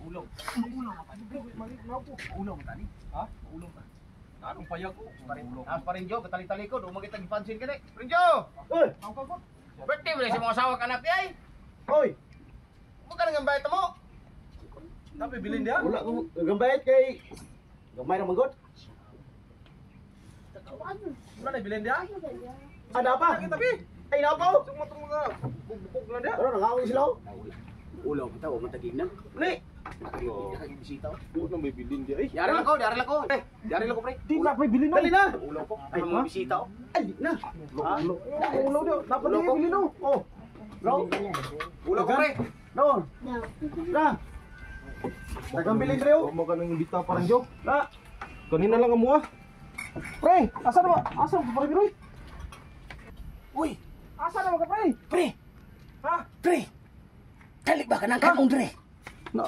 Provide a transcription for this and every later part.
Ulong. Ulong pa. Ulong tani. Ha? Ulong ta. Anong payag ko? Tapos pa rin Jo, katali-tali ko, dumagit ang ipansin ka ni. Rinjo! Oy! Birthday mo na sa mga asawa ka anak di ay. Oy! Mo ka nang gambayat mo. Tapi bilin dia. Wala ko gambayat kay gamay ra manggod. Wala na bilin dia. Ana pa? Tapi. Ay na pa. Sung matong mga bukbuk na dia. Pero nangaon sila. Ulaw kita, o matagig na. Uli. Nakakibisita. Wala na may bilin dia eh. Yari lang ko, yari lang ko. Eh, yari lang ko pre. Di na may bilin no. Dali na. Ulaw ko. Ay, mga bisita oh. Ay na. Ulo. Ulo dia. Dapat Ulo dia ko. bilin no. Oh. Raw. Ulaw ko pre. Raw. Na. Dagang bilin reo. Mo ka nang imbita parang Jo. Na. Kanina lang amo ah. Pre, asa na ba? Asa ba pre Biroy? Uy, Asa na ba ka pre? pre, Ha? pre. Dali ba ka nang kanong dre? Na.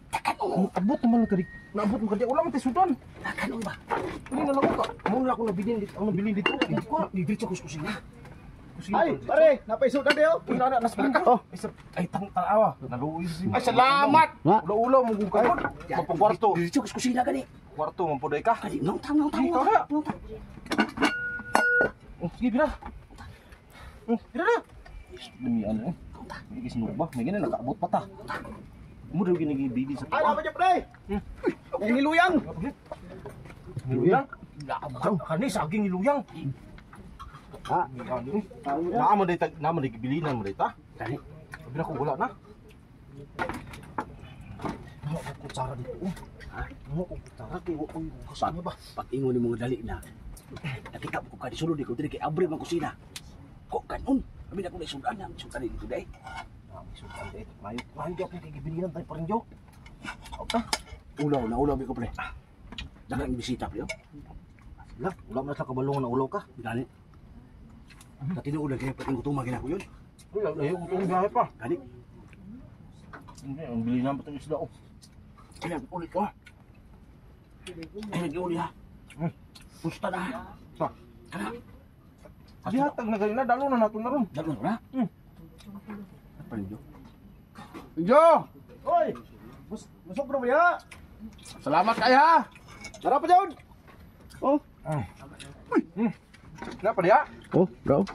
Takanong, Abot naman ka di. Naabot mo ka di. Wala man tay sudan. takanong ba? Dili na lang ko ka. Mo na ako nabilin dito. Ang nabilin dito. Ko, di diretso ko sa kusina. Ay, pare, napaisod na deo. Uy, na na nas Oh. Ay, ay tang tanawa. Naluoy si. Ay, salamat. Na. Ulo-ulo mo kung kagod. Mapagkwarto. Diretso ko sa kusina gani. Kwarto man puday ka. Kali, nang tang, nang tang. Ikaw na. Nang tang. Oh, sige, bira. Oh, bira na. Dumi ano eh. May gisnog ba? May ganun, nakaabot pa ta. Mo daw ginigibili sa Ay, dapat pre. Ang niluyang. Niluyang? Kani saging niluyang. Ha? Ano eh? Naa man day naa man day gibilinan mo day ta. Gani. Sabi na ko wala na. Ano ko kutsara dito? Oh. Ha? Ano ko kutsara kay wa koy hugas ba? Pag ingon ni mga dali na. Nakita ko ka di sulod ko diri kay abre man kusina. Ko kanon. Abi na ko na sudan na, sudan dito dai. Ah, may sudan day. Mayo, mayo gyud kay gibilinan tayo pa rin jo. Ta. Ulaw na ulaw ko pre. Daghang bisita pre. oh. Wala, wala man sa kabalong na ulaw ka. Gani. Katinuod lang kay pag ingon tuma gina ko yun. Wala, layo ko tong biyahe pa. Gani. Hindi, ang bilinan pa tong isda oh. Kaya ulit ko. Ay, nag-uli ha. Pusta na. Sa? Kana. Gihatag na ganina, dalo na nato na ron. Dalo na. Palinjo. Jo, Oy. Busog na ba ya? salamat kay ha. Tara pa jud. Oh. Na pa diha. Oh, bro.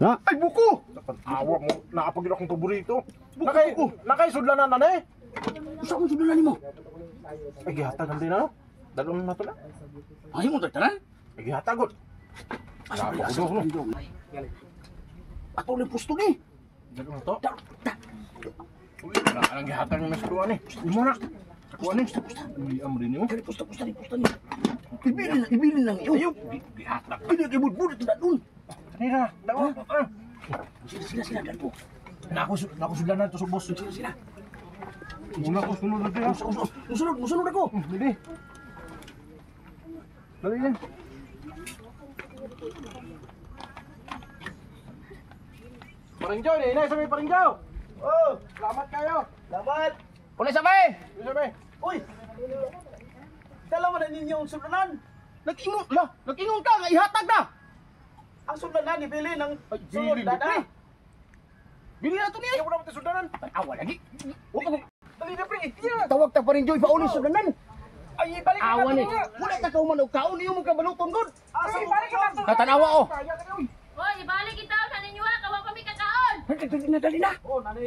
Na. Ay buko. Awa mo, naapagid akong paborito. Nakay, nakay sudlanan na eh. Usa mo sudulan nimo. Ay gihatag ang din ano. Dalo na nato na. Ay mo tanan. Ay gihatag gud. Asa Wala, asa buko, palinjo. Ato ni pusto ni. Dalo na to. Da da. Uy, wala nang gihatag ng mas ni. Imo na. Kuha ni. Uli am rin mo. Kani pusta pusta ni pusta ni. Ibilin lang, ibilin lang iyo. Gihatag. Pili kay budbud ito na dun. Kanina, dalo. Ah. Sila sila sila dan po. Nako sudlanan to sa boss. Sila sila. Una ko sunod na diha. Musunod, musunod ako. Dili. Dali na. Paringjo, ni sa may paringjo. Oh, Salamat kayo. salamat. Uli sabay. Uli sa may. Uy. Dala mo na ninyo ang sudlanan. Nag-ingon la, nag-ingon ka nga ihatag na. Ang sudlanan ibili ng Ay, bilin, sulod na. Bili na to niya. Ayaw na mo sudlanan. Awa lagi. Wa ko Dali na pre. Iya. tawag ta pa rin Joy pauli sudlanan. Ay, ibalik na Awa natin ni. niya. Wala ta kauman og kaon iyo mo kabaluton gud. Ay, ibalik na natin. Katanawa oh. Kaya ka na, uy. Hoy, ibalik itaw na ninyo ha, kawa pa mi kakaon. Dali na, dali na. Oh, nanay